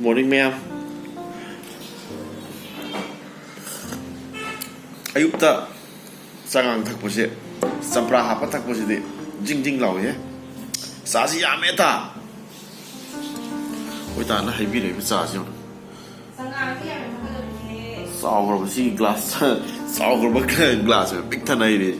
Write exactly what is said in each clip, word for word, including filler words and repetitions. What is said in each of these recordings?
Morning, ꯃꯌꯥꯝ꯫ ꯑꯌꯨꯛꯇ ꯆꯉꯥꯡ ꯊꯛꯄꯁꯦ, ꯆꯝꯄ꯭ꯔꯥ ꯍꯥꯞꯄ ꯊꯛꯄꯁꯤꯗꯤ ꯖꯤꯡ ꯖꯤꯡ ꯂꯥꯎꯏꯍꯦ꯫ ꯆꯥꯁꯤ ꯌꯥꯝꯃꯦ ꯇꯥ꯫ ꯑꯩꯈꯣꯏ ꯇꯥꯅ ꯍꯩꯕꯤꯔꯛꯏꯕ ꯆꯥꯁꯤ ꯌꯦꯡꯉꯨ꯫ ꯆꯥꯎꯈ꯭ꯔꯕ ꯁꯤꯒꯤ glass, ꯆꯥꯎꯈ꯭ꯔꯕ glass ꯑꯣꯏꯅ ꯄꯤꯛ ꯊꯟꯅ ꯍꯩꯔꯦ꯫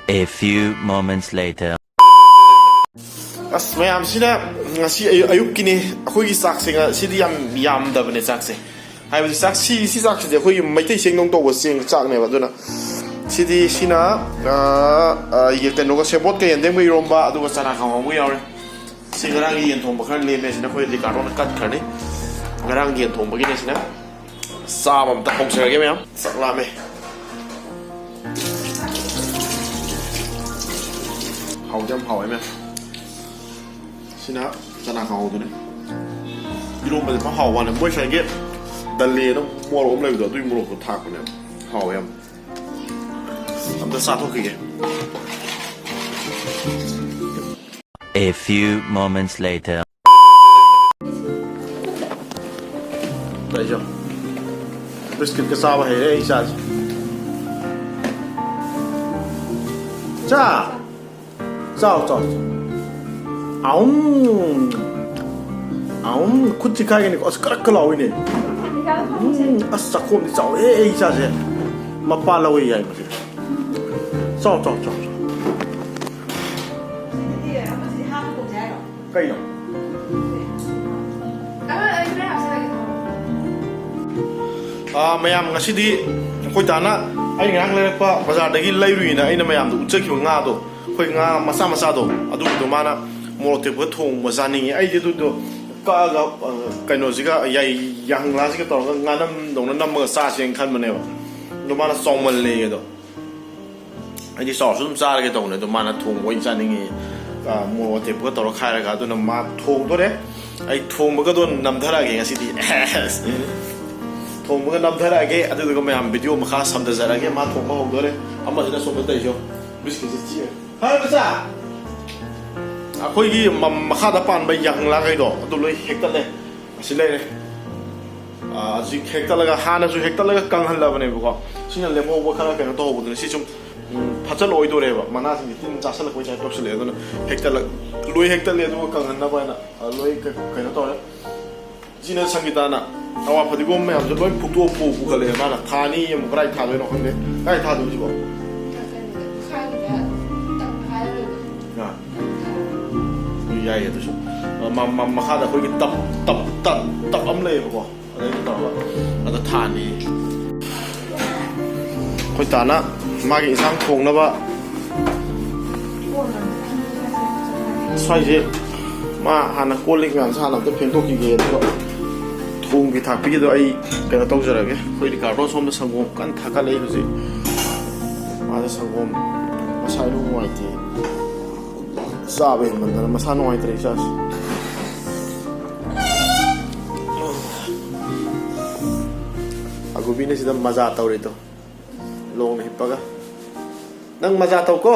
A few moments later. ꯑꯁ, ꯃꯌꯥꯝꯁꯤꯅ ꯉꯁꯤ ꯑꯌꯨ-, ꯑꯌꯨꯛꯀꯤꯅꯤ꯫ ꯑꯩꯈꯣꯏꯒꯤ ꯆꯥꯛꯁꯦ ꯉꯁꯤꯗꯤ ꯌꯥꯝ ꯌꯥꯝꯗꯕꯅꯦ ꯆꯥꯛꯁꯦ꯫ ꯍꯥꯏꯕꯗꯤ ꯆꯥꯛ ꯁꯤ, ꯁꯤ ꯆꯥꯛꯁꯤꯗꯤ ꯑꯩꯈꯣꯏꯒꯤ ꯃꯩꯇꯩ ꯆꯦꯡꯗꯧ ꯇꯧꯕ ꯆꯦꯡ ꯆꯥꯛꯅꯦꯕ꯫ ꯑꯗꯨꯅ ꯁꯤꯗꯤ, ꯁꯤꯅ, ꯑ, ꯑ, ꯌꯦ-, ꯀꯩꯅꯣꯒ, ꯁꯦꯕꯣꯠꯀ ꯌꯦꯟꯗꯦꯝꯒ ꯏꯔꯣꯝꯕ, ꯑꯗꯨꯒ ꯆꯅꯥ ꯀꯥꯡꯍꯧ ꯑꯃꯒ ꯌꯥꯎꯔꯦ꯫ ꯁꯤ ꯉꯔꯥꯡꯒꯤ ꯌꯦꯟ ꯊꯣꯡꯕ ꯈꯔ ꯂꯦꯝꯃꯦ, ꯁꯤꯅ ꯑꯩꯈꯣꯏ ꯂꯤꯀꯥꯔꯗꯣꯅ ꯀꯠꯈ꯭ꯔꯅꯤ꯫ ꯉꯔꯥꯡꯒꯤ ꯌꯦꯟ ꯊꯣꯡꯕꯒꯤꯅꯦ ꯁꯤꯅ꯫ ꯆꯥꯕ ꯑꯝꯇ ꯍꯧꯖꯔꯒꯦ ꯃꯌꯥꯝ꯫ ꯆꯥꯛ ꯂꯥꯝꯃꯦ꯫ ꯍꯥꯎꯗꯤ ꯌꯥꯝ ꯍꯥꯎꯋꯦ ꯃꯌꯥꯝ꯫ ꯁꯤꯅ ꯆꯅꯥ ꯀꯥꯡꯍꯧꯗꯨꯅꯦ꯫ ꯏꯔꯣꯝꯕꯁꯦ ꯐꯖꯅ ꯍꯥꯎꯕ ꯋꯥꯅꯦ꯫ ꯃꯣꯏ ꯉꯁꯥꯏꯒꯤ ꯗꯜꯂꯦꯅ ꯃꯣꯔꯣꯛ ꯑꯃ ꯂꯩꯕꯗꯣ, ꯑꯗꯨꯒꯤ ꯃꯣꯔꯣꯛꯇꯣ ꯊꯥꯛꯄꯅꯦꯕ꯫ ꯍꯥꯎꯋꯦ ꯌꯥꯝ꯫ ꯑꯝꯇ ꯆꯥꯊꯣꯛꯈꯤꯒꯦ꯫ A few moments later. ꯂꯩꯖꯧ꯫ ꯕꯤꯁꯀꯤꯠꯀ ꯆꯥꯕ ꯍꯩꯔꯦ ꯑꯩ ꯏꯆꯥꯁꯦ꯫ ꯆꯥ! ꯆꯥꯎ, ꯆꯥꯎ, ꯆꯥꯎ꯫ ꯑꯍꯨꯝ꯫ ꯑꯍꯨꯝ꯫ ꯈꯨꯠꯁꯤ ꯀꯥꯏꯒꯅꯤꯀꯣ꯫ ꯑꯁ, ꯀꯔꯛꯀ ꯂꯥꯎꯏꯅꯦ꯫ ꯎꯝ, ꯑꯁ, ꯆꯥꯛꯈꯣꯝꯗꯤ ꯆꯥꯎꯋꯦ ꯑꯩ ꯏꯆꯥꯁꯦ꯫ ꯃꯄꯥ ꯂꯧꯋꯦ ꯌꯥꯏ ꯃꯁꯤ꯫ ꯆꯥꯎ, ꯆꯥꯎ, ꯆꯥꯎ, ꯆꯥꯎ꯫ ꯀꯩꯅꯣ? ꯑꯥ, ꯃꯌꯥꯝ, ꯉꯁꯤꯗꯤ ꯑꯩꯈꯣꯏ ꯗꯥꯅ ꯑꯩ ꯉꯔꯥꯡ ꯂꯩꯔꯛꯄ ꯕꯖꯥꯔꯗꯒꯤ ꯂꯩꯔꯨꯏꯅ ꯑꯩꯅ ꯃꯌꯥꯝꯗ ꯎꯠꯆꯈꯤꯕ ꯉꯥꯗꯣ, ꯑꯩꯈꯣꯏ ꯉꯥ ꯃꯆꯥ ꯃꯆꯥꯗꯣ, ꯑꯗꯨꯒꯤꯗꯣ ꯃꯥꯅ ꯃꯣꯔꯣꯛ ꯑꯇꯦꯛꯄꯒ ꯊꯣꯡꯕ ꯆꯥꯅꯤꯡꯉꯤ꯫ ꯑꯩꯗꯤ ꯑꯗꯨꯗꯣ ꯀꯛꯑꯒ, ꯑ, ꯀꯩꯅꯣꯁꯤꯒ, ꯌꯥꯏ-, ꯌꯥꯏꯍꯪꯂꯥꯁꯤꯒ ꯇꯧꯔꯒ ꯉꯥꯅꯝꯗꯧꯅ ꯅꯝꯃꯒ ꯆꯥꯁꯦꯅ ꯈꯟꯕꯅꯦꯕ꯫ ꯑꯗꯣ ꯃꯥꯅ ꯆꯥꯎꯃꯜꯂꯦꯌꯦ ꯑꯗꯣ꯫ ꯑꯩꯗꯤ ꯆꯥꯎꯔꯁꯨ ꯑꯗꯨꯝ ꯆꯥꯔꯒꯦ ꯇꯧꯕꯅꯦ, ꯑꯗꯣ ꯃꯥꯅ ꯊꯣꯡꯕ ꯑꯣꯏꯅ ꯆꯥꯅꯤꯡꯉꯤ, ꯑ, ꯃꯣꯔꯣꯛ ꯑꯇꯦꯛꯄꯒ ꯇꯧꯔ ꯈꯥꯏꯔꯒ꯫ ꯑꯗꯨꯅ ꯃꯥ ꯊꯣꯡꯗꯣꯔꯦ꯫ ꯑꯩ ꯊꯣꯡꯕꯒꯗꯣ ꯅꯝꯊꯔꯛꯑꯒꯦ ꯉꯁꯤꯗꯤ꯫ ꯊꯣꯡꯕꯒ ꯅꯝꯊꯔꯛꯑꯒꯦ, ꯑꯗꯨꯗꯨꯒ ꯃꯌꯥꯝ video ꯃꯈꯥ ꯁꯝꯊꯖꯔꯛꯑꯒꯦ꯫ ꯃꯥ ꯊꯣꯡꯕ ꯍꯧꯗꯣꯔꯦ꯫ ꯑꯃꯁꯤꯅ ꯁꯣꯝꯗ ꯇꯧꯔꯤꯁꯦ ꯌꯦꯡꯉꯣ꯫ ꯕꯤꯁꯀꯤꯠꯁꯦ ꯆꯤꯛꯑꯦ꯫ ꯍꯥꯏ ꯃꯆꯥ, ꯑꯩꯈꯣꯏꯒꯤ ꯃ- ꯃꯈꯥꯗ ꯄꯥꯟꯕ ꯌꯥꯍꯪꯂꯥꯈꯩꯗꯣ ꯑꯗꯨ ꯂꯣꯏ ꯍꯦꯛꯇꯠꯂꯦ꯫ ꯑꯁꯤ ꯂꯩꯔꯦ꯫ ꯑꯥ, ꯍꯧꯖꯤꯛ ꯍꯦꯛꯇꯠꯂꯒ, ꯍꯥꯟꯅꯁꯨ ꯍꯦꯛꯇꯠꯂꯒ ꯀꯪꯍꯜꯂꯕꯅꯦꯕꯀꯣ꯫ ꯁꯤꯅ ꯂꯦꯝꯍꯧꯕ ꯈꯔ ꯀꯩꯅꯣ ꯇꯧꯍꯧꯕꯗꯨꯅ ꯁꯤ ꯁꯨꯝ, ꯎꯝ, ꯐꯠꯆꯜꯂꯛꯑꯣꯏꯗꯣꯔꯦꯕ, ꯃꯅꯥꯁꯤꯡꯁꯦ ꯇꯤꯟ ꯆꯥꯁꯜꯂꯛꯄꯩ ꯇꯥꯏꯞ ꯇꯧꯁꯜꯂꯛꯑꯦ꯫ ꯑꯗꯨꯅ ꯍꯦꯛꯇꯠꯂ-, ꯂꯣꯏ ꯍꯦꯛꯇꯠꯂꯦ, ꯑꯗꯨꯒ ꯀꯪꯍꯟꯅꯕ ꯍꯥꯏꯅ, ꯑꯥ, ꯂꯣꯏ ꯀ-, ꯀꯩꯅꯣ ꯇꯧꯔꯦ꯫ ꯁꯤꯅ ꯁꯪꯒꯤꯇꯥꯅ ꯑꯋꯥ ꯐꯗꯤꯒꯣꯝ ꯃꯌꯥꯝꯁꯦ ꯂꯣꯏ ꯐꯨꯛꯇꯣꯛꯑ ꯄꯨ-, ꯄꯨꯈꯠꯂꯛꯑꯦ꯫ ꯃꯥꯅ ꯊꯥ ꯑꯅꯤ ꯑꯃꯨꯛ ꯀꯗꯥꯏ ꯊꯥꯗꯣꯏꯅꯣ ꯈꯪꯗꯦ꯫ ꯀꯗꯥꯏ ꯊꯥꯗꯣꯏꯁꯤꯕꯣ? ꯑꯥ꯫ ꯌꯥꯏꯌꯦ ꯑꯗꯨꯁꯨ꯫ ꯃ-, ꯃ-, ꯃꯈꯥꯗ ꯑꯩꯈꯣꯏꯒꯤ ꯇꯞ, ꯇꯞ, ꯇꯞ, ꯇꯞ ꯑꯃ ꯂꯩꯌꯦꯕꯀꯣ꯫ ꯑꯗꯩꯗ ꯇꯧꯔꯒ ꯑꯗ ꯊꯥꯅꯤ꯫ ꯑꯩꯈꯣꯏ ꯇꯥꯅ ꯃꯥꯒꯤ ꯏꯟꯁꯥꯡ ꯊꯣꯡꯅꯕ ꯁ꯭ꯋꯥꯏꯁꯦ ꯃꯥ ꯍꯥꯟꯅ ꯀꯣꯜ ꯂꯤꯛ ꯃꯌꯥꯝꯁꯦ ꯍꯥꯟꯅ ꯑꯝꯇ ꯐꯦꯡꯗꯣꯛꯈꯤꯒꯦ, ꯑꯗꯨꯒ ꯊꯣꯡꯕꯤ ꯊꯥꯛꯄꯤꯒꯤꯗꯣ ꯑꯩ ꯀꯩꯅꯣ ꯇꯧꯖꯔꯒꯦ꯫ ꯑꯩꯈꯣꯏ ꯔꯤꯀꯥꯔꯗꯣ ꯁꯣꯝꯗ ꯁꯪꯒꯣꯝ ꯀꯟꯅ ꯊꯥꯒꯠꯂꯛꯏ ꯍꯧꯖꯤꯛ꯫ ꯃꯥꯁꯦ ꯁꯪꯒꯣꯝ ꯃꯁꯥ ꯏꯅꯨꯡ ꯅꯨꯡꯉꯥꯏꯇꯦ꯫ ꯆꯥꯕ ꯍꯦꯟꯃꯟꯗꯅ ꯃꯁꯥ ꯅꯨꯡꯉꯥꯏꯇ꯭ꯔꯦ ꯏꯆꯥꯁꯦ꯫ ꯑꯒꯨꯕꯤꯅ ꯁꯤꯗ ꯃꯖꯥ ꯇꯧꯔꯤꯗꯣ, ꯂꯣꯡꯅ ꯍꯤꯞꯄꯒ꯫ "ꯅꯪ ꯃꯖꯥ ꯇꯧꯀꯣ,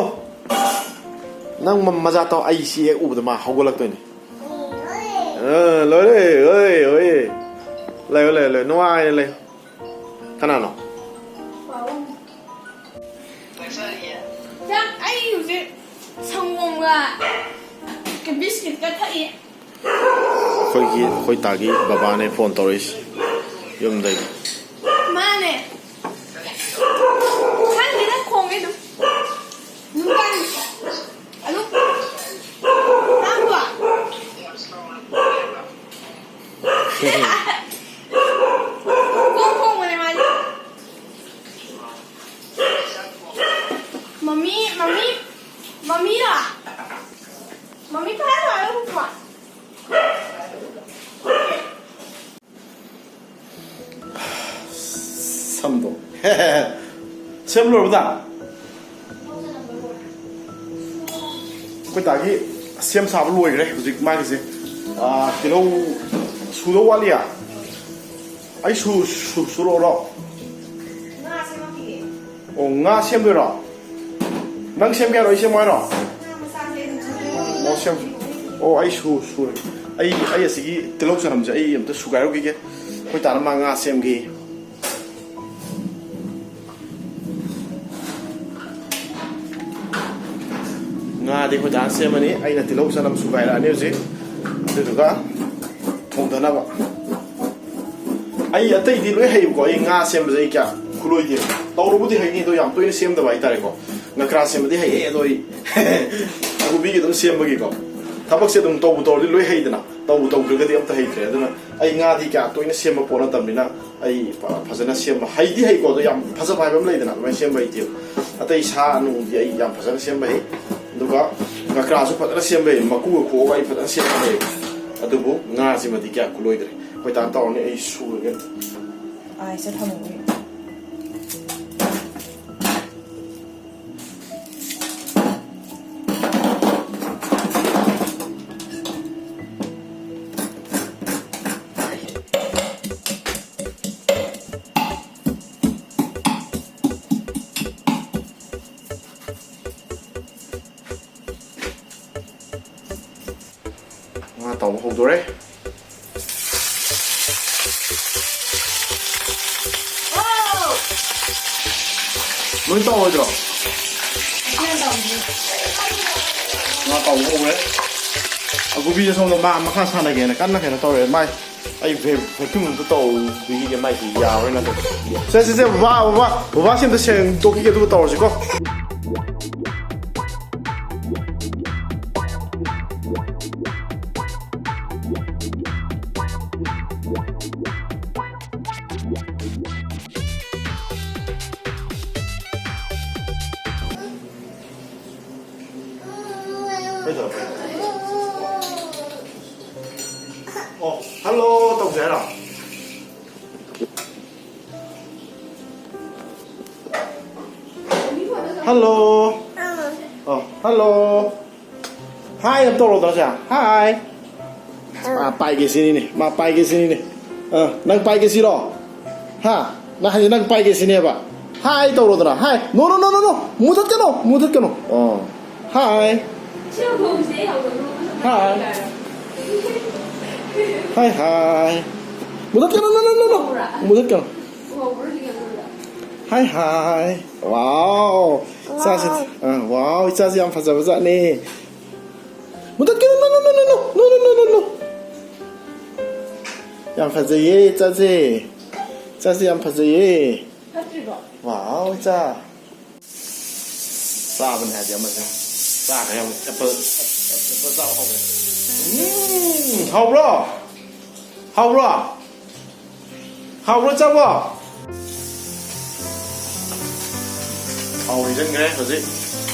ꯅꯪ ꯃ-, ꯃꯖꯥ ꯇꯧ꯫ ꯑꯩ ꯁꯤ ꯍꯦꯛ ꯎꯕꯗ ꯃꯥ ꯍꯧꯒꯠꯂꯛꯇꯣꯏꯅꯦ꯫" ꯑ, ꯂꯣꯏꯔꯦ, ꯂꯣꯏꯔꯦ, ꯂꯣꯏꯔꯦ꯫ ꯂꯩꯌꯣ, ꯂꯩꯌꯣ, ꯂꯩꯌꯣ, ꯅꯨꯡꯉꯥꯏꯅ ꯂꯩꯌꯣ꯫ ꯀꯅꯥꯅꯣ? ꯆꯥꯛ, ꯑꯩ ꯍꯧꯖꯤꯛ ꯁꯪꯒꯣꯝꯒ ꯕꯤꯁꯀꯤꯠꯀ ꯊꯛꯏ꯫ ꯑꯩꯈꯣꯏꯒꯤ, ꯑꯩꯈꯣꯏ ꯇꯥꯒꯤ ꯕꯕꯥꯅꯦ ꯐꯣꯟ ꯇꯧꯔꯛꯏꯁꯦ ꯌꯨꯝꯗꯒꯤ꯫ ꯃꯥꯅꯦ꯫ ꯈꯪꯗꯦꯗ, ꯈꯣꯡꯉꯦ ꯑꯗꯨꯝ꯫ ꯑꯗꯨꯝ ꯄꯥꯏ꯫ ꯑꯗꯨꯝ꯫ ꯇꯥꯕ꯭ꯔꯣ? ꯈꯣꯡ ꯈꯣꯡꯕꯅꯦ ꯃꯥꯗꯤ꯫ ꯃꯃꯤ, ꯃꯃꯤ, ꯃꯃꯤꯔꯣ? ꯃꯃꯤ ꯐꯔ ꯐꯔ ꯈꯣꯡ꯫ ꯁꯝꯗꯣ꯫ ꯁꯦꯝ ꯂꯣꯏꯔꯕꯗ? ꯑꯩꯈꯣꯏ ꯇꯥꯒꯤ ꯁꯦꯝ ꯁꯥꯕ ꯂꯣꯏꯈ꯭ꯔꯦ ꯍꯧꯖꯤꯛ ꯃꯥꯒꯤꯁꯦ꯫ ꯑꯥ, ꯇꯤꯜꯍꯧ ꯁꯨꯗꯧ ꯋꯥꯠꯂꯤꯌꯥ? ꯑꯩ ꯁꯨ-, ꯁꯨ-, ꯁꯨꯔꯛꯑꯣꯔꯣ? ꯑꯣ, ꯉꯥ ꯁꯦꯝꯗꯣꯏꯔꯣ? ꯅꯪ ꯁꯦꯝꯒꯦ ꯍꯥꯏꯔꯣ? ꯑꯩ ꯁꯦꯝꯃꯣ ꯍꯥꯏꯔꯣ? ꯑꯣ, ꯁꯦꯝ꯫ ꯑꯣ, ꯑꯩ ꯁꯨ-, ꯁꯨꯔꯦ꯫ ꯑꯩ, ꯑꯩ ꯑꯁꯤꯒꯤ ꯇꯤꯜꯍꯧ ꯆꯅꯝꯁꯦ ꯑꯩ ꯑꯝꯇ ꯁꯨꯒꯥꯏꯔꯨꯈꯤꯒꯦ꯫ ꯑꯩꯈꯣꯏ ꯇꯥꯅ ꯃꯥ ꯉꯥ ꯁꯦꯝꯒꯦ꯫ ꯉꯥꯗꯤ ꯑꯩꯈꯣꯏ ꯗꯥꯅ ꯁꯦꯝꯃꯅꯤ꯫ ꯑꯩꯅ ꯇꯤꯜꯍꯧ ꯆꯅꯝ ꯁꯨꯒꯥꯏꯔꯛꯑꯅꯤ ꯍꯧꯖꯤꯛ꯫ ꯑꯗꯨꯗꯨꯒ ꯊꯣꯡꯊꯅꯕ꯫ ꯑꯩ ꯑꯇꯩꯗꯤ ꯂꯣꯏ ꯍꯩꯌꯦꯕꯀꯣ꯫ ꯑꯩ ꯉꯥ ꯁꯦꯝꯕꯁꯦ ꯑꯩ ꯀꯌꯥ ꯈꯨꯂꯣꯏꯗꯦꯕ꯫ ꯇꯧꯔꯕꯨꯗꯤ ꯍꯩꯅꯤ, ꯑꯗꯣ ꯌꯥꯝ ꯇꯣꯏꯅ ꯁꯦꯝꯗꯕ ꯍꯥꯏꯇꯥꯔꯦꯀꯣ꯫ ꯉꯀ꯭ꯔꯥ ꯁꯦꯝꯕꯗꯤ ꯍꯩꯌꯦ, ꯑꯗꯣ ꯑꯩ ꯑꯒꯨꯕꯤꯒꯤ ꯑꯗꯨꯝ ꯁꯦꯝꯕꯒꯤꯀꯣ꯫ ꯊꯕꯛꯁꯦ ꯑꯗꯨꯝ ꯇꯧꯕꯨ ꯇꯧꯔꯗꯤ ꯂꯣꯏ ꯍꯩꯗꯅ, ꯇꯧꯕꯨ ꯇꯧꯗ꯭ꯔꯒꯗꯤ ꯑꯝꯇ ꯍꯩꯇ꯭ꯔꯦ꯫ ꯑꯗꯨꯅ ꯑꯩ ꯉꯥꯗꯤ ꯀꯌꯥ ꯇꯣꯏꯅ ꯁꯦꯝꯕ ꯄꯣꯠ ꯅꯠꯇꯕꯅꯤꯅ ꯑꯩ ꯐ-, ꯐꯖꯅ ꯁꯦꯝꯕ ꯍꯩꯗꯤ ꯍꯩꯀꯣ, ꯑꯗꯣ ꯌꯥꯝ ꯐꯖꯕ ꯍꯥꯏꯕ ꯑꯃ ꯂꯩꯗꯅ, ꯑꯗꯨꯃꯥꯏꯅ ꯁꯦꯝꯕ ꯍꯩꯇꯦꯕ꯫ ꯑꯇꯩ ꯁꯥ ꯅꯨꯡꯗꯤ ꯑꯩ ꯌꯥꯝ ꯐꯖꯅ ꯁꯦꯝꯕ ꯍꯩ꯫ ꯑꯗꯨꯒ ꯉꯀ꯭ꯔꯥꯁꯨ ꯐꯖꯅ ꯁꯦꯝꯕ ꯍꯩ, ꯃꯀꯨꯒ ꯈꯣꯛꯑꯒ ꯑꯩ ꯐꯖꯅ ꯁꯦꯝꯕ ꯍꯩ꯫ ꯑꯗꯨꯕꯨ ꯉꯥꯁꯤꯃꯗꯤ ꯀꯌꯥ ꯈꯨꯂꯣꯏꯗ꯭ꯔꯦ꯫ ꯑꯩꯈꯣꯏ ꯇꯥꯟ ꯇꯧꯔꯅꯤ, ꯑꯩ ꯁꯨꯔꯒꯦ꯫ ꯑꯥꯏꯁꯇ ꯊꯝꯃꯨ꯫ ꯉꯥ ꯇꯥꯎꯕ ꯍꯧꯗꯣꯔꯦ꯫ ꯂꯣꯏ ꯇꯧꯔꯣꯏꯗ꯭ꯔꯣ? ꯉꯥ ꯇꯥꯎꯕ ꯍꯧꯔꯦ꯫ ꯑꯒꯨꯕꯤꯁꯦ ꯁꯣꯝꯗ ꯃꯥ ꯃꯈꯥ ꯁꯥꯟꯅꯒꯦꯅ ꯀꯟꯅ ꯀꯩꯅꯣ ꯇꯧꯔꯦ꯫ ꯃꯥꯏ ꯑꯩ ꯚꯦ-, ꯚꯦꯀ꯭ꯌꯨꯝ ꯑꯝꯇ ꯇꯧꯕꯤꯈꯤꯒꯦ, ꯃꯥꯏꯁꯤ ꯌꯥꯔꯣꯏꯅ ꯑꯗꯨꯝ꯫ ꯁꯦ, ꯁꯦ, ꯁꯦ, ꯕꯕꯥ, ꯕꯕꯥ, ꯕꯕꯥ ꯁꯤ ꯑꯝꯇ ꯁꯦꯡꯗꯣꯛꯈꯤꯒꯦ, ꯑꯗꯨꯒ ꯇꯧꯔꯁꯤꯀꯣ꯫ ꯀꯩꯗꯧꯔꯕ? ꯑꯣ, ꯍꯜꯂꯣ ꯇꯧꯁꯦ ꯍꯥꯏꯔꯣ? ꯍꯜꯂꯣ꯫ ꯑꯣ, ꯍꯜꯂꯣ꯫ ꯍꯥꯏ ꯑꯝ ꯇꯧꯔꯣꯗꯅ ꯁꯦ꯫ ꯍꯥꯏ꯫ ꯃꯥ ꯄꯥꯏꯒꯦ ꯁꯤꯅꯤꯅꯦ꯫ ꯃꯥ ꯄꯥꯏꯒꯦ ꯁꯤꯅꯤꯅꯦ꯫ ꯑ, ꯅꯪ ꯄꯥꯏꯒꯦ ꯁꯤꯔꯣ? ꯍꯥ? ꯅꯪ ꯍꯥꯏꯁꯦ ꯅꯪ ꯄꯥꯏꯒꯦ ꯁꯤꯅꯦꯕ? ꯍꯥꯏ ꯇꯧꯔꯣꯗꯅ, ꯍꯥꯏ꯫ No, no, no, no, no. ꯃꯨꯊꯠꯀꯅꯣ, ꯃꯨꯊꯠꯀꯅꯣ꯫ ꯑꯣ꯫ ꯍꯥꯏ꯫ ꯍꯥꯏ꯫ ꯍꯥꯏ, ꯍꯥꯏ꯫ ꯃꯨꯊꯠꯀꯅꯣ, no, no, no, no. ꯃꯨꯊꯠꯀꯅꯣ꯫ ꯍꯥꯏ, ꯍꯥꯏ꯫ Wow. ꯏꯆꯥꯁꯤ, ꯑ, wow, ꯏꯆꯥꯁꯤ ꯌꯥꯝ ꯐꯖꯕ ꯖꯥꯠꯅꯦ꯫ ꯃꯨꯊꯠꯀꯅꯨ, no, no, no, no, no, no, no, no, no, no. ꯌꯥꯝ ꯐꯖꯩꯌꯦ ꯏꯆꯥꯁꯦ꯫ ꯏꯆꯥꯁꯦ ꯌꯥꯝ ꯐꯖꯩꯌꯦ꯫ ꯐꯠꯇ꯭ꯔꯤꯕꯣ? Wow, ꯏꯆꯥ꯫ ꯆꯥꯕꯅꯦ ꯍꯥꯏꯗꯤ ꯑꯃꯁꯦ꯫ ꯆꯥꯈ꯭ꯔꯦ ꯑꯃꯨꯛ꯫ Apple, apple ꯆꯥꯕ ꯍꯧꯔꯦ꯫ ꯎꯝ, ꯍꯥꯎꯕ꯭ꯔꯣ? ꯍꯥꯎꯕ꯭ꯔꯣ? ꯍꯥꯎꯕ꯭ꯔꯣ ꯆꯥꯕꯣ? ꯊꯥꯎ ꯍꯩꯖꯤꯟꯈ꯭ꯔꯦ ꯍꯧꯖꯤꯛ꯫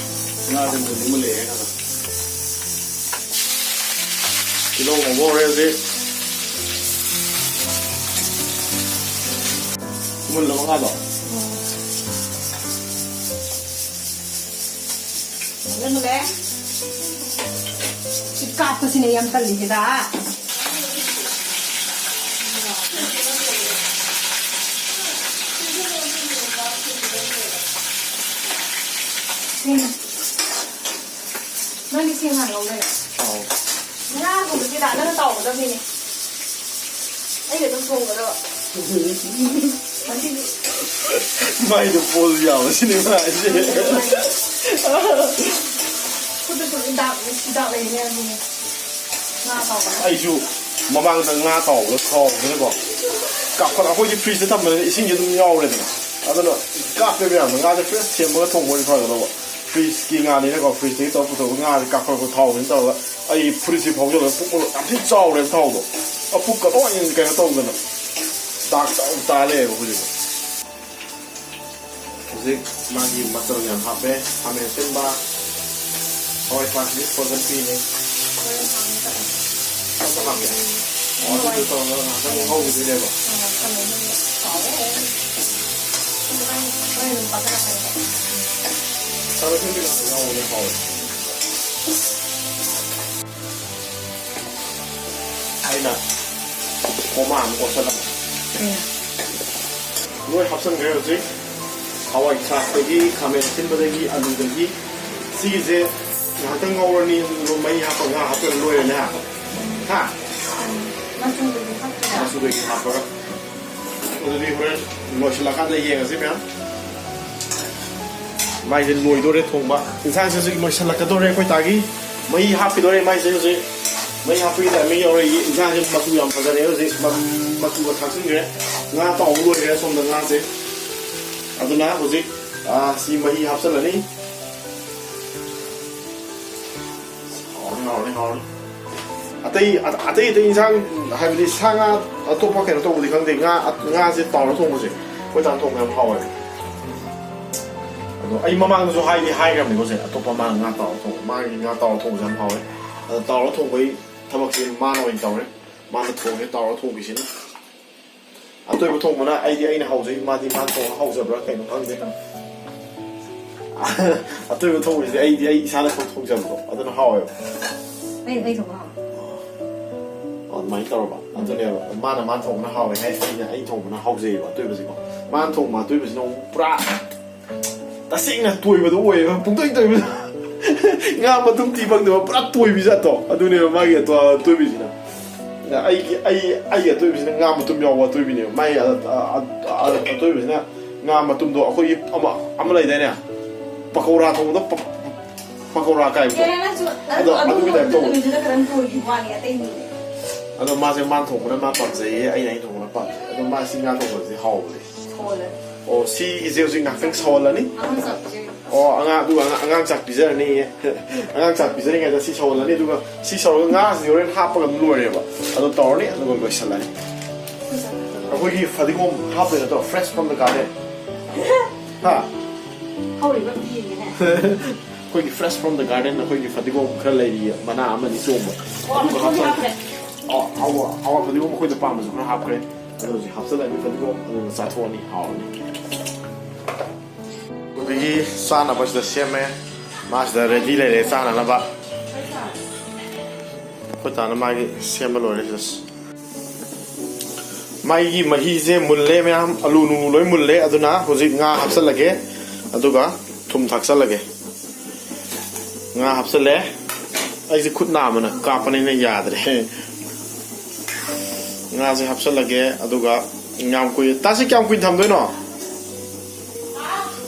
ꯉꯥꯁꯦ ꯃꯨꯟꯗꯤ ꯃꯨꯜꯂꯛꯑꯦ ꯈꯔ ꯈꯔ꯫ ꯇꯤꯜꯍꯧ ꯉꯧꯕ ꯍꯧꯔꯦ ꯍꯧꯖꯤꯛ꯫ ꯃꯨꯜꯂꯕ ꯉꯥꯗꯣ? ꯃꯨꯜꯂꯦ, ꯃꯨꯜꯂꯦ꯫ ꯁꯤ ꯀꯥꯞꯄꯁꯤꯅꯦ ꯌꯥꯝ ꯇꯜꯂꯤꯁꯤꯗ꯫ ꯎꯝ꯫ ꯅꯪꯗꯤ ꯁꯦꯡ ꯍꯥꯟꯅ ꯂꯧ ꯂꯩꯔꯦ꯫ ꯑꯧ꯫ ꯉꯥꯒꯨꯝꯕꯗꯤ ꯗꯥ ꯅꯪꯅ ꯇꯥꯎꯒꯗꯕꯅꯤꯅꯦ꯫ ꯑꯩꯅ ꯑꯗꯨꯝ ꯊꯣꯡꯒꯗꯕ꯫ ꯉꯁꯤꯗꯤ ꯃꯥꯏꯗ ꯄꯣꯁ ꯌꯥꯎꯕ ꯁꯤꯅꯦꯃꯥ ꯍꯥꯏꯁꯦ꯫ ꯈꯨꯠꯇꯁꯨ ꯍꯤꯗꯥꯛ, ꯍꯤꯗꯥꯛ ꯂꯩꯅꯦ ꯑꯗꯨꯅꯦ꯫ ꯉꯥ ꯇꯥꯎꯕꯗ꯫ ꯑꯩꯁꯨ ꯃꯃꯥꯡꯗ ꯉꯥ ꯇꯥꯎꯕꯗ ꯊꯥꯎꯕꯅꯤꯅꯀꯣ꯫ ꯀꯥꯞꯈꯠ-, ꯑꯩꯈꯣꯏꯗꯤ ꯐ꯭ꯔꯤꯖꯇ ꯊꯝꯕꯅꯤꯅ ꯏꯁꯤꯡꯁꯦ ꯑꯗꯨꯝ ꯌꯥꯎꯔꯦꯗꯅ꯫ ꯑꯗꯨꯅ ꯀꯥꯞꯄꯦ ꯃꯌꯥꯝꯅ꯫ ꯉꯥꯁꯦ ꯐ꯭ꯔꯦꯁ ꯁꯦꯝꯃꯒ ꯊꯣꯡꯕ ꯑꯣꯏꯗꯤ ꯐꯒꯗꯧꯕ꯫ ꯐ꯭ꯔꯤꯖꯀꯤ ꯉꯥꯅꯤꯅꯀꯣ, ꯐ꯭ꯔꯤꯖꯇꯒꯤ ꯇꯧꯔ ꯄꯨꯊꯣꯛꯄ ꯉꯥꯁꯦ ꯀꯥꯞꯈꯠꯂꯛꯄ ꯊꯥꯎꯁꯤꯅ ꯇꯧꯔꯒ ꯑꯩ ꯐꯨꯔꯤꯠꯁꯦ ꯐꯥꯎꯖꯜꯂꯒ ꯄꯨꯛ ꯌꯥꯝ ꯊꯤꯅ ꯆꯥꯎꯔꯦꯕ ꯊꯥꯎꯗꯣ꯫ ꯑ, ꯄꯨꯛꯀ ꯂꯣꯏ ꯀꯩꯅꯣ ꯇꯧꯗꯅ ꯗꯥꯛ ꯆꯥꯎ ꯇꯥ ꯂꯩꯌꯦꯕ ꯍꯧꯖꯤꯛ꯫ ꯍꯧꯖꯤꯛ ꯃꯥꯒꯤ ꯃꯆꯜ ꯌꯥꯝ ꯍꯥꯞꯄꯦ꯫ ꯈꯥꯃꯦꯟ ꯑꯁꯤꯟꯕ, ꯍꯋꯥꯏ ꯊ꯭ꯔꯥꯛꯁꯤꯗꯤ frozen ꯄꯤꯅꯤ꯫ ꯑꯝꯇ ꯍꯥꯞꯀꯦ꯫ ꯑꯣ, ꯑꯗꯨꯗꯣ ꯇꯧꯔꯒ ꯉꯥꯛꯇꯪ ꯉꯧꯈꯤꯗꯣꯏꯅꯦꯕ꯫ ꯈꯥꯃꯦꯟ ꯑꯁꯤꯟꯕꯤ ꯉꯥꯛꯇ ꯉꯧꯕꯅ ꯍꯥꯎꯋꯦ꯫ ꯑꯩꯅ ꯀꯣꯃꯥ ꯑꯃ ꯀꯣꯠꯁꯜꯂꯝꯃꯦ꯫ ꯎꯝ꯫ ꯂꯣꯏ ꯍꯥꯞꯆꯤꯟꯈ꯭ꯔꯦ ꯍꯧꯖꯤꯛ꯫ ꯍꯋꯥꯏ ꯊ꯭ꯔꯥꯛꯇꯒꯤ, ꯈꯥꯃꯦꯟ ꯑꯁꯤꯟꯕꯗꯒꯤ, ꯑꯂꯨꯗꯒꯤ, ꯁꯤꯒꯤꯁꯦ ꯉꯥꯏꯍꯥꯛꯇꯪ ꯉꯧꯔꯅꯤ, ꯑꯗꯨꯒ ꯃꯩ ꯍꯥꯞꯄ, ꯉꯥ ꯍꯥꯞꯄꯒ ꯂꯣꯏꯔꯦꯅꯦ꯫ ꯍꯥ? ꯃꯆꯨꯗꯒꯤ ꯍꯥꯞꯄꯒ꯫ ꯑꯗꯨꯗꯤ ꯍꯣꯔꯦꯟ ꯂꯣꯏꯁꯤꯜꯂꯀꯥꯟꯗ ꯌꯦꯡꯉꯁꯤ ꯃꯌꯥꯝ꯫ ꯃꯥꯏꯁꯦ ꯂꯣꯏꯗꯣꯔꯦ ꯊꯣꯡꯕ꯫ ꯏꯟꯁꯥꯡꯁꯦ ꯍꯧꯖꯤꯛ ꯂꯣꯏꯁꯤꯜꯂꯛꯀꯗꯣꯔꯦ ꯑꯩꯈꯣꯏ ꯇꯥꯒꯤ꯫ ꯃꯍꯤ ꯍꯥꯞꯈꯤꯗꯣꯔꯦ ꯃꯥꯏꯁꯦ ꯍꯧꯖꯤꯛ꯫ ꯃꯍꯤ ꯍꯥꯞꯄꯒꯤ ꯇꯥꯏꯃꯤꯡ ꯌꯧꯔꯛꯏ꯫ ꯏꯟꯁꯥꯡꯁꯦ ꯃꯆꯨ ꯌꯥꯝ ꯐꯖꯔꯦ ꯍꯧꯖꯤꯛ꯫ ꯃ-, ꯃꯆꯨꯒ ꯊꯥꯛꯆꯤꯟꯈ꯭ꯔꯦ꯫ ꯉꯥ ꯇꯥꯎꯕ ꯂꯣꯏꯈ꯭ꯔꯦ ꯁꯣꯝꯗ ꯉꯥꯁꯦ꯫ ꯑꯗꯨꯅ ꯍꯧꯖꯤꯛ, ꯑꯥ, ꯁꯤ ꯃꯍꯤ ꯍꯥꯞꯆꯤꯜꯂꯅꯤ꯫ ꯍꯥꯎꯔꯅꯤ, ꯍꯥꯎꯔꯅꯤ, ꯍꯥꯎꯔꯅꯤ꯫ ꯑꯇꯩ, ꯑ-, ꯑꯇꯩ ꯑꯇꯩ ꯏꯟꯁꯥꯡ, ꯍꯥꯏꯕꯗꯤ ꯁꯥ ꯉꯥ ꯑꯇꯣꯞꯄ ꯀꯩꯅꯣ ꯇꯧꯕꯗꯤ ꯈꯪꯗꯦ, ꯉꯥ, ꯉꯥꯁꯦ ꯇꯥꯎꯔ ꯊꯣꯡꯕꯁꯦ ꯑꯩꯈꯣꯏ ꯇꯥꯅ ꯊꯣꯡꯕ ꯌꯥꯝ ꯍꯥꯎꯋꯦꯕ꯫ ꯑꯗꯣ ꯑꯩ ꯃꯃꯥꯡꯗꯁꯨ ꯍꯥꯏꯗꯤ ꯍꯥꯏꯈ꯭ꯔꯕꯅꯤꯀꯣ ꯁꯦ, ꯑꯇꯣꯞꯄ ꯃꯥꯅ ꯉꯥ ꯇꯥꯎꯔ ꯊꯣꯡꯕ, ꯃꯥꯒꯤ ꯉꯥ ꯇꯥꯎꯔ ꯊꯣꯡꯕꯁꯦ ꯌꯥꯝ ꯍꯥꯎꯋꯦ꯫ ꯑꯗꯣ ꯇꯥꯎꯔ ꯊꯣꯡꯕꯒꯤ ꯊꯕꯛꯁꯦ ꯃꯥꯅ ꯑꯣꯏꯅ ꯇꯧꯔꯦ꯫ ꯃꯥꯅ ꯊꯣꯡꯉꯦ, ꯇꯥꯎꯔ ꯊꯣꯡꯕꯁꯤꯅ꯫ ꯑꯇꯣꯏꯕ ꯊꯣꯡꯕꯅ ꯑꯩꯗꯤ ꯑꯩꯅ ꯍꯧꯖꯩ, ꯃꯥꯗꯤ ꯃꯥꯅ ꯊꯣꯡꯉ ꯍꯧꯖꯕ꯭ꯔꯥ ꯀꯩꯅꯣ ꯈꯪꯗꯦ꯫ ꯑꯇꯣꯏꯕ ꯊꯣꯡꯕꯁꯤꯗꯤ ꯑꯩꯗꯤ ꯑꯩ ꯏꯁꯥꯅ ꯈꯛ ꯊꯣꯡꯖꯕꯗꯣ ꯑꯗꯨꯅ ꯍꯥꯎꯋꯦꯕ꯫ ꯑꯩ, ꯑꯩ ꯊꯣꯡꯕ ꯍꯥꯎꯋꯦ꯫ ꯑꯗꯨꯃꯥꯏꯅ ꯇꯧꯔꯕ ꯑꯗꯨꯅꯦꯕ꯫ ꯃꯥꯅ, ꯃꯥꯅ ꯊꯣꯡꯕꯅ ꯍꯥꯎꯋꯦ ꯍꯥꯏ, ꯑꯩꯅ ꯑꯩ ꯊꯣꯡꯕꯅ ꯍꯥꯎꯖꯩꯌꯦꯕ ꯑꯇꯣꯏꯕꯁꯤꯀꯣ꯫ ꯃꯥꯅ ꯊꯣꯡꯕ ꯑꯇꯣꯏꯕꯁꯤꯅ ꯑꯃꯨꯛ ꯄꯨꯔꯥ ꯇꯁꯦꯡꯅ ꯇꯣꯏꯕꯗꯣ ꯑꯣꯏꯌꯦꯕ, ꯄꯨꯡꯇꯣꯏ ꯇꯣꯏꯕꯗꯣ꯫ ꯉꯥ ꯃꯇꯨꯝ ꯊꯤ ꯐꯪꯗꯕ ꯄꯨꯔꯥ ꯇꯣꯏꯕꯤ ꯖꯥꯠꯇꯣ ꯑꯗꯨꯅꯦꯕ ꯃꯥꯒꯤ ꯑꯇꯣ-, ꯑꯇꯣꯏꯕꯤꯁꯤꯅ꯫ ꯑꯩꯒꯤ, ꯑꯩ, ꯑꯩꯒꯤ ꯑꯇꯣꯏꯕꯤꯁꯤꯅ ꯉꯥ ꯃꯇꯨꯝ ꯌꯥꯎꯕ ꯑꯇꯣꯏꯕꯤꯅꯦꯕ꯫ ꯃꯥꯒꯤ ꯑ-, ꯑ-, ꯑ-, ꯑꯇꯣꯏꯕꯁꯤꯅ ꯉꯥ ꯃꯇꯨꯝꯗꯣ ꯑꯩꯈꯣꯏꯒꯤ ꯑꯃ, ꯑꯃ ꯂꯩꯗꯥꯏꯅꯦ? ꯄꯀꯧꯔꯥ ꯊꯣꯡꯕꯗ ꯄ-, ꯄꯀꯧꯔꯥ ꯀꯥꯏꯕꯗꯣ꯫ ꯀꯩꯅꯣ ꯅꯪꯁꯨ ꯑꯗꯣ ꯑꯗꯨ ꯑꯗꯨꯒꯤ type ꯇꯧꯕ꯫ ꯅꯨꯃꯤꯠꯇꯨꯗ ꯈꯔ ꯇꯣꯏꯈꯤꯕ ꯋꯥꯅꯤ, ꯑꯇꯩ ꯅꯨꯃꯤꯠ꯫ ꯑꯗꯣ ꯃꯥꯁꯦ ꯃꯥꯅ ꯊꯣꯡꯕꯅ ꯃꯥ ꯄꯥꯝꯖꯩꯌꯦ, ꯑꯩꯅ ꯑꯩ ꯊꯣꯡꯕꯅ ꯄꯥꯝꯖꯩ꯫ ꯑꯗꯣ ꯃꯥ ꯁꯤ ꯉꯥ ꯊꯣꯡꯕꯁꯦ ꯍꯥꯎꯕꯅꯦ꯫ ꯁꯣꯜꯂꯦ꯫ ꯑꯣ, ꯁꯤꯒꯤꯁꯦ ꯍꯧꯖꯤꯛ ꯉꯥꯛꯇꯪ ꯁꯧꯍꯜꯂꯅꯤ꯫ ꯑꯉꯥꯡ ꯆꯥꯛ ꯄꯤꯖꯔꯤ꯫ ꯑꯣ, ꯑꯉꯥꯡ, ꯑꯗꯨꯒ ꯑꯉꯥꯡ, ꯑꯉꯥꯡ ꯆꯥꯛ ꯄꯤꯖꯔꯅꯤꯌꯦ꯫ ꯑꯉꯥꯡ ꯆꯥꯛ ꯄꯤꯖꯔꯤꯉꯩꯗ ꯁꯤ ꯁꯧꯍꯜꯂꯅꯤ, ꯑꯗꯨꯒ ꯁꯤ ꯁꯧꯔꯒ ꯉꯥꯁꯤꯗꯤ ꯍꯣꯔꯦꯟ ꯍꯥꯞꯄꯒ ꯑꯗꯨꯝ ꯂꯣꯏꯔꯦꯕ꯫ ꯑꯗꯨ ꯇꯧꯔꯅꯤ, ꯑꯗꯨꯒ ꯂꯣꯏꯁꯤꯜꯂꯅꯤ꯫ ꯑꯩꯈꯣꯏꯒꯤ ꯐꯗꯤꯒꯣꯝ ꯍꯥꯞꯇꯣꯏ ꯅꯠꯇ꯭ꯔꯣ? Fresh from the garden꯫ ꯍꯥ? ꯍꯧꯔꯤꯕ ꯑꯝꯇ ꯌꯦꯡꯒꯦꯅꯦ꯫ ꯑꯩꯈꯣꯏꯒꯤ fresh from the garden, ꯑꯩꯈꯣꯏꯒꯤ ꯐꯗꯤꯒꯣꯝ ꯈꯔ ꯂꯩꯔꯤꯌꯦ, ꯃꯅꯥ ꯑꯃꯅꯤ ꯆꯣꯡꯕ꯫ ꯑꯣ, ꯑꯗꯨꯒ ꯐꯗꯤꯒꯣꯝ ꯍꯥꯞꯆꯤꯜꯂꯅꯤ꯫ ꯍꯥꯞꯈ꯭ꯔꯦ꯫ ꯑ-, ꯑꯋꯥ, ꯑꯋꯥ ꯐꯗꯤꯒꯣꯝ ꯑꯩꯈꯣꯏꯗ ꯄꯥꯝꯕꯁꯨ ꯈꯔ ꯍꯥꯞꯈ꯭ꯔꯦ꯫ ꯑꯗꯣ ꯍꯧꯖꯤꯛ ꯍꯥꯞꯆꯤꯜꯂꯅꯤ ꯐꯗꯤꯒꯣꯝ, ꯑꯗꯨꯒ ꯆꯥꯊꯣꯛꯑꯅꯤ, ꯍꯥꯎꯔꯅꯤ꯫ ꯑꯗꯒꯤ ꯆꯥꯅꯕꯁꯤꯗ ꯁꯦꯝꯃꯦ, ꯃꯥꯁꯤꯗ ready ꯂꯩꯔꯦ ꯆꯥꯅꯅꯕ꯫ ꯑꯩꯈꯣꯏ ꯇꯥꯅ ꯃꯥꯒꯤ ꯁꯦꯝꯕ ꯂꯣꯏꯔꯦ ꯁꯤꯗ꯫ ꯃꯥꯒꯤ ꯃꯍꯤꯁꯦ ꯃꯨꯜꯂꯦ ꯃꯌꯥꯝ, ꯑꯂꯨ ꯅꯨꯡꯂꯨ ꯂꯣꯏ ꯃꯨꯜꯂꯦ꯫ ꯑꯗꯨꯅ ꯍꯧꯖꯤꯛ ꯉꯥ ꯍꯥꯞꯆꯜꯂꯒꯦ, ꯑꯗꯨꯒ ꯊꯨꯝ ꯊꯥꯛꯆꯜꯂꯒꯦ꯫ ꯉꯥ ꯍꯥꯞꯆꯜꯂꯦ꯫ ꯑꯩꯁꯦ ꯈꯨꯠ ꯅꯥꯕꯅ ꯀꯥꯞꯄꯅꯤꯅ ꯌꯥꯗ꯭ꯔꯦ꯫ ꯉꯥꯁꯦ ꯍꯥꯞꯆꯜꯂꯒꯦ, ꯑꯗꯨꯒ ꯌꯥꯝ ꯀꯨꯏ-, ꯇꯥꯁꯤ, ꯀꯌꯥꯝ ꯀꯨꯏꯅ ꯊꯝꯗꯣꯏꯅꯣ?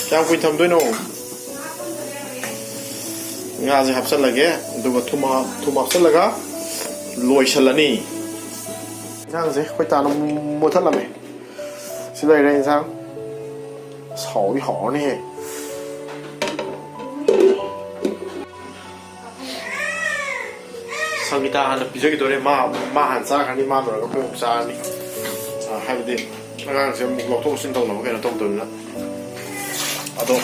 ꯀꯌꯥꯝ ꯀꯨꯏꯅ ꯊꯝꯗꯣꯏꯅꯣ? ꯉꯥꯁꯦ ꯍꯥꯞꯆꯜꯂꯒꯦ, ꯑꯗꯨꯒ ꯊꯨꯝ ꯍꯥꯞ-, ꯊꯨꯝ ꯍꯥꯞꯆꯜꯂꯒ ꯂꯣꯏꯁꯜꯂꯅꯤ꯫ ꯏꯟꯁꯥꯡꯁꯦ ꯑꯩꯈꯣꯏ ꯇꯥꯅ ꯃꯨ-, ꯃꯨꯊꯠꯂꯝꯃꯦ꯫ ꯁꯤ ꯂꯩꯔꯦ ꯏꯟꯁꯥꯡ꯫ ꯑꯁ, ꯍꯥꯎꯗꯤ ꯍꯥꯎꯔꯅꯤꯍꯦ꯫ ꯁꯪꯒꯤꯇꯥ ꯍꯥꯟꯅ ꯄꯤꯖꯈꯤꯗꯣꯔꯦ꯫ ꯃꯥ, ꯃꯥ ꯍꯥꯟꯅ ꯆꯥꯈ꯭ꯔꯅꯤ, ꯃꯥ ꯂꯣꯏꯔꯒ ꯑꯩꯈꯣꯏ ꯑꯃꯨꯛ ꯆꯥꯔꯅꯤ꯫ ꯑ, ꯍꯥꯏꯕꯗꯤ ꯑꯉꯥꯡꯁꯦ ꯑꯃꯨꯛ ꯂꯧꯊꯣꯛ ꯂꯧꯁꯤꯟ ꯇꯧꯅꯕ ꯀꯩꯅꯣ ꯇꯧꯗꯣꯏꯅꯤꯅ꯫ ꯑꯗꯣ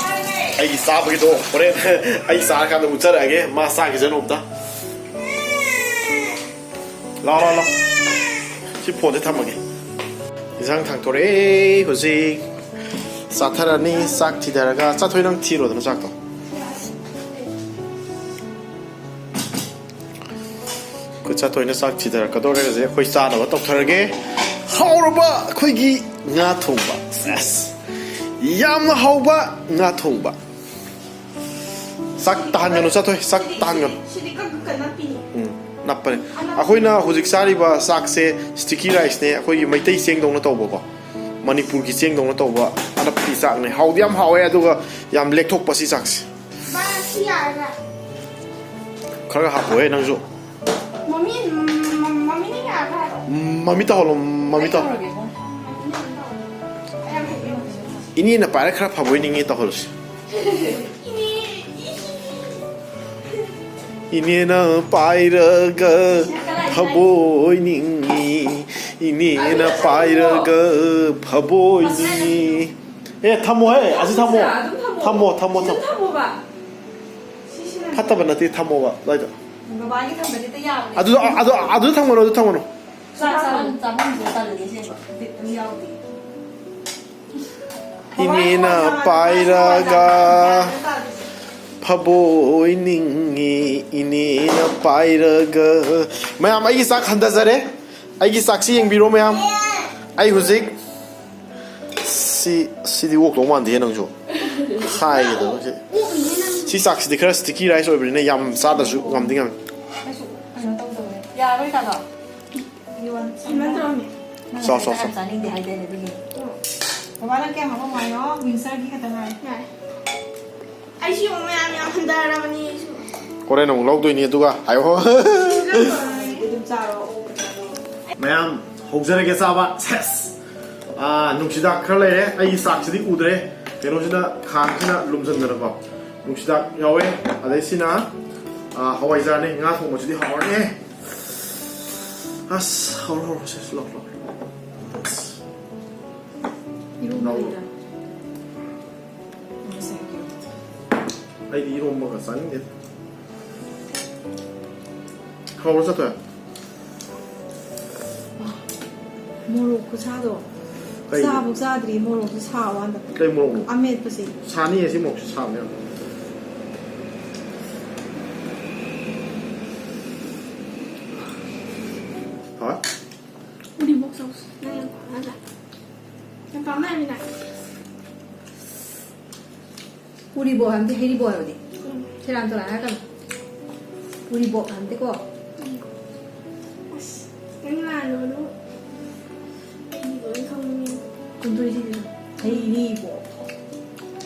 ꯑꯩꯒꯤ ꯆꯥꯕꯒꯤꯗꯣ ꯍꯣꯔꯦꯟ ꯑꯩ ꯆꯥꯔꯀꯥꯟꯗ ꯎꯠꯆꯔꯛꯑꯒꯦ꯫ ꯃꯥ ꯆꯥꯈꯤꯁꯅꯨ ꯑꯝꯇ꯫ ꯂꯥꯎ, ꯂꯥꯎ, ꯂꯥꯎ꯫ ꯁꯤ ꯐꯣꯟꯁꯦ ꯊꯝꯃꯒꯦ꯫ ꯏꯟꯁꯥꯡ ꯊꯥꯡꯇꯣꯔꯛꯑꯦ ꯍꯧꯖꯤꯛ꯫ ꯆꯥꯊꯔꯅꯤ꯫ ꯆꯥꯛ ꯊꯤꯊꯔꯒ, ꯆꯥꯊꯣꯏ, ꯅꯪ ꯊꯤꯔꯣꯗꯅ ꯆꯥꯛꯇꯣ꯫ ꯑꯩꯈꯣꯏ ꯆꯥꯊꯣꯏꯅ ꯆꯥꯛ ꯊꯤꯊꯔꯛꯀꯗꯧꯔꯦ꯫ ꯍꯧꯖꯤꯛ ꯑꯩꯈꯣꯏ ꯆꯥꯅꯕ ꯇꯧꯊꯔꯒꯦ꯫ ꯍꯥꯎꯔꯕ ꯑꯩꯈꯣꯏꯒꯤ ꯉꯥ ꯊꯣꯡꯕ꯫ ꯁꯦꯁ꯫ ꯌꯥꯝꯅ ꯍꯥꯎꯕ ꯉꯥ ꯊꯣꯡꯕ꯫ ꯆꯥꯛ ꯇꯥꯍꯟꯒꯅꯨ, ꯆꯥꯊꯣꯏ, ꯆꯥꯛ ꯇꯥꯍꯟꯒꯅꯨ꯫ ꯁꯤꯗꯤ ꯀꯛ-, ꯀꯛ-, ꯀꯛ ꯅꯞꯄꯤꯅꯦ꯫ ꯎꯝ, ꯅꯞꯄꯅꯦ꯫ ꯑꯩꯈꯣꯏꯅ ꯍꯧꯖꯤꯛ ꯆꯥꯔꯤꯕ ꯆꯥꯛꯁꯦ sticky riceꯅꯦ, ꯑꯩꯈꯣꯏꯒꯤ ꯃꯩꯇꯩ ꯆꯦꯡꯗꯧꯅ ꯇꯧꯕꯀꯣ, ꯃꯅꯤꯄꯨꯔꯒꯤ ꯆꯦꯡꯗꯧꯅ ꯇꯧꯕ ꯑꯅꯞꯄꯤ ꯆꯥꯛꯅꯦ꯫ ꯍꯥꯎꯗꯤ ꯌꯥꯝ ꯍꯥꯎꯋꯦ, ꯑꯗꯨꯒ ꯌꯥꯝ ꯂꯦꯛꯊꯣꯛꯄ ꯁꯤ ꯆꯥꯛꯁꯦ꯫ ꯕꯥ, ꯁꯤ ꯌꯥꯔꯕ꯭ꯔꯥ? ꯈꯔ ꯍꯥꯞꯄꯣꯍꯦ ꯅꯪꯁꯨ꯫ ꯃꯃꯤ, ꯃ-, ꯃ-, ꯃꯃꯤꯅ ꯌꯥꯔꯕ꯭ꯔꯥ ꯍꯥꯏꯕ? ꯃꯃꯤ ꯇꯧꯍꯜꯂꯣ, ꯃꯃꯤ ꯇꯧꯍꯜꯂꯣ꯫ ꯀꯩ ꯇꯧꯔꯒꯦ? ꯃꯃꯤꯅ ꯌꯥꯝ ꯍꯩꯌꯦ꯫ ꯏꯅꯦꯅ ꯄꯥꯏꯔ ꯈꯔ ꯐꯕ ꯑꯣꯏ ꯅꯤꯡꯉꯤ, ꯇꯧꯍꯜꯂꯁꯤ꯫ ꯏꯅꯦ, ꯏ-, ꯏꯅꯦꯅ ꯄꯥꯏꯔꯒ ꯐꯕ ꯑꯣꯏ ꯅꯤꯡꯉꯤ, ꯏꯅꯦꯅ ꯄꯥꯏꯔꯒ ꯐꯕ ꯑꯣꯏ ꯅꯤꯡꯉꯤ꯫ ꯑꯦ, ꯊꯝꯃꯣꯍꯦ, ꯑꯁꯤ ꯊꯝꯃꯣ꯫ ꯑꯗꯨꯝ ꯊꯝꯃꯣ꯫ ꯊꯝꯃꯣ, ꯊꯝꯃꯣ, ꯑꯗꯨꯝ ꯊꯝꯃꯣ꯫ ꯊꯝꯃꯣꯕ꯫ ꯁꯤꯁꯤꯅ ꯐꯠꯇꯕ ꯅꯠꯇꯦ, ꯊꯝꯃꯣꯕ ꯑꯗꯨꯋꯥꯏꯗ꯫ ꯕꯕꯥꯒꯤ ꯊꯝꯕꯗꯤ ꯍꯦꯛꯇ ꯌꯥꯕꯅꯦ꯫ ꯑꯗꯨ, ꯑꯗꯨ, ꯑꯗꯨ ꯊꯝꯒꯅꯨ, ꯑꯗꯨ ꯊꯝꯒꯅꯨ꯫ ꯆꯥꯛ ꯆꯥꯐꯝ, ꯆꯥꯐꯝꯁꯦ ꯇꯜꯂꯦ ꯑꯁꯦꯡꯕ꯫ ꯕꯤꯠ ꯑꯃ ꯌꯥꯎꯗꯦ꯫ ꯏꯅꯦꯅ ꯄꯥꯏꯔꯒ ꯐꯕꯣꯏ ꯅꯤꯡꯉꯤ, ꯏꯅꯦꯅ ꯄꯥꯏꯔꯒ꯫ ꯃꯌꯥꯝ, ꯑꯩꯒꯤ ꯆꯥꯛ ꯍꯟꯊꯖꯔꯦ꯫ ꯑꯩꯒꯤ ꯆꯥꯛꯁꯤ ꯌꯦꯡꯕꯤꯔꯣ ꯃꯌꯥꯝ꯫ ꯑꯩ ꯍꯧꯖꯤꯛ ꯁꯤ ꯁꯤꯗꯤ ꯑꯣꯛꯇꯧ ꯃꯥꯟꯗꯦꯍꯦ ꯅꯪꯁꯨ꯫ ꯍꯥꯏꯒꯗꯕ ꯁꯤ꯫ ꯁꯤ ꯆꯥꯛꯁꯤꯗꯤ ꯈꯔ sticky rice ꯑꯣꯏꯕꯅꯤꯅ ꯌꯥꯝ ꯆꯥꯗ꯭ꯔꯁꯨ ꯉꯝꯗꯤ ꯉꯝꯃꯤ꯫ ꯀꯩꯁꯨ ꯀꯩꯅꯣ ꯇꯧꯗꯕꯅꯦ꯫ ꯌꯥꯔꯣꯏ ꯀꯥꯗꯣ꯫ ꯍꯦꯟꯃꯟꯗ꯭ꯔꯣ? ꯅꯪ ꯆꯥꯎ, ꯆꯥꯎ, ꯆꯥꯛ ꯆꯥꯎ꯫ ꯌꯥꯝ ꯆꯥꯅꯤꯡꯗꯦ ꯍꯥꯏꯗꯥꯏꯅꯦ ꯑꯗꯨꯒꯤ꯫ ꯕꯕꯥ ꯅꯪ ꯀꯌꯥꯝ ꯍꯥꯞꯄꯝꯃꯣ ꯍꯥꯏꯅꯣ? Windsor ꯒꯤ ꯈꯛꯇ ꯉꯥꯏ꯫ ꯌꯥꯔꯦ꯫ ꯑꯩꯁꯨ ꯌꯦꯡꯉꯨ ꯃꯌꯥꯝ ꯌꯥꯝ ꯍꯟꯊꯔꯕꯅꯤ ꯑꯩꯁꯨ꯫ ꯍꯣꯔꯦꯟ ꯑꯃꯨꯛ ꯂꯧꯗꯣꯏꯅꯤ ꯑꯗꯨꯒ ꯍꯥꯏꯌꯣ꯫ ꯑꯗꯨꯝ ꯆꯥꯔꯣ꯫ ꯃꯌꯥꯝ ꯍꯧꯖꯔꯒꯦ ꯆꯥꯕ꯫ ꯁꯦꯁ! ꯑꯥ, ꯅꯨꯡꯁꯤꯗꯥꯛ ꯈꯔ ꯂꯩꯔꯦ꯫ ꯑꯩꯒꯤ ꯆꯥꯛꯁꯤꯗꯤ ꯎꯗ꯭ꯔꯦ꯫ ꯀꯩꯅꯣꯁꯤꯅ ꯈꯥꯡꯁꯤꯅ ꯂꯨꯝꯁꯤꯟꯗꯅꯀꯣ꯫ ꯅꯨꯡꯁꯤꯗꯥꯛ ꯌꯥꯎꯋꯦ꯫ ꯑꯗꯩ ꯁꯤꯅ, ꯑꯥ, ꯍꯋꯥꯏꯖꯥꯔꯅꯦ꯫ ꯉꯥ ꯊꯣꯡꯕꯁꯤꯗꯤ ꯍꯥꯎꯔꯅꯤꯍꯦ꯫ ꯑꯁ, ꯍꯧꯔꯣ, ꯍꯧꯔꯣ, ꯁꯦꯁ, ꯂꯥꯎ, ꯂꯥꯎ꯫ ꯏꯔꯣꯟꯕ ꯂꯥꯎ꯫ ꯂꯩꯇ꯭ꯔꯥ? ꯑꯩꯗꯤ ꯏꯔꯣꯝꯕꯒ ꯆꯥꯅꯤꯡꯗꯦ꯫ ꯍꯥꯎꯕ꯭ꯔꯣ ꯆꯠꯊꯣꯏ? ꯃꯣꯔꯣꯛ ꯈꯨꯁꯥꯗꯣ꯫ ꯀꯩꯒꯤ? ꯆꯥꯕꯨ ꯆꯥꯗ꯭ꯔꯤ ꯃꯣꯔꯣꯛꯁꯦ ꯁꯥꯕ ꯍꯟꯗꯛ꯫ ꯀꯩ ꯃꯣꯔꯣꯛꯅꯣ? ꯑꯃꯦꯠꯄꯁꯦ꯫ ꯁꯥꯅꯤꯌꯦ ꯁꯤ ꯃꯣꯔꯣꯛꯁꯦ ꯁꯥꯕꯅꯦ ꯌꯥꯝ꯫ ꯍꯥꯎꯋꯦ? ꯎꯔꯤꯕꯣꯛ ꯆꯥꯎꯁ꯫ ꯅꯪ ꯌꯥꯝ ꯄꯥꯝꯅꯗ꯭ꯔꯥ? ꯌꯥꯝ ꯄꯥꯝꯅ ꯍꯥꯏꯕꯅꯤꯅ꯫ ꯎꯔꯤꯕꯣꯛ ꯍꯥꯏꯕꯗꯤ ꯍꯩꯔꯤꯕꯣꯛ ꯍꯥꯏꯕꯅꯤ꯫ ꯎꯝ꯫ ꯁꯦꯔꯥꯟ ꯇꯨꯔꯥꯟ ꯍꯥꯏꯔꯛꯀꯅꯨ꯫ ꯎꯔꯤꯕꯣꯛ ꯍꯥꯏꯕꯗꯤꯀꯣ꯫ ꯎꯝ꯫ ꯑꯁ, ꯅꯪ ꯂꯥꯜꯂꯨꯔꯅꯨ꯫ ꯑꯩꯗꯤ ꯂꯣꯏ ꯈꯪꯕꯅꯤ꯫ ꯀꯨꯟꯗꯣꯏꯁꯤꯗꯤ ꯍꯩꯔꯤꯕꯣꯛ꯫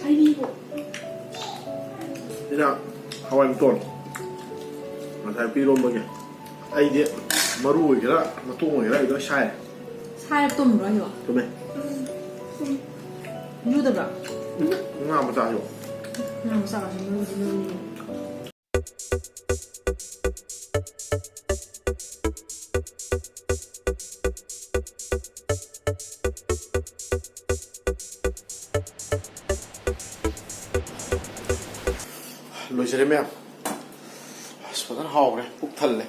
ꯍꯩꯔꯤꯕꯣꯛ꯫ ꯁꯤꯅ ꯍꯋꯥꯏ ꯃꯇꯣꯟ꯫ ꯉꯁꯥꯏ ꯄꯤꯔꯣꯝꯕꯒꯤ꯫ ꯑꯩꯗꯤ ꯃꯔꯨ ꯑꯣꯏꯒꯦꯔꯥ, ꯃꯇꯣꯡ ꯑꯣꯏꯒꯦꯔꯥ, ꯑꯩ ꯂꯣꯏ ꯁꯥꯏꯔꯦ꯫ ꯁꯥꯏꯔ ꯇꯨꯝꯕ꯭ꯔꯣ ꯍꯥꯏꯁꯤꯕꯣ? ꯇꯨꯝꯃꯦ꯫ ꯎꯝ꯫ ꯌꯨꯗꯕ꯭ꯔꯣ? ꯉꯥ ꯃꯆꯥꯁꯨ꯫ ꯉꯥ ꯃꯆꯥ ꯑꯣꯏꯔꯁꯨ ꯃꯔꯨꯗꯤ ꯃꯔꯨꯅꯤ꯫ ꯂꯣꯏꯖꯔꯦ ꯃꯌꯥꯝ꯫ ꯑꯁ, ꯐꯖꯅ ꯍꯥꯎꯈ꯭ꯔꯦ꯫ ꯄꯨꯛ ꯊꯜꯂꯦ꯫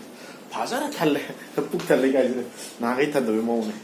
ꯐꯖꯅ ꯊꯜꯂꯦ꯫ ꯄꯨꯛ ꯊꯜꯂꯦ ꯀꯥꯏꯁꯤꯅꯦ꯫ ꯅꯍꯥꯟꯈꯩ ꯊꯟꯗꯕꯒꯤ ꯃꯑꯣꯡꯅꯦ꯫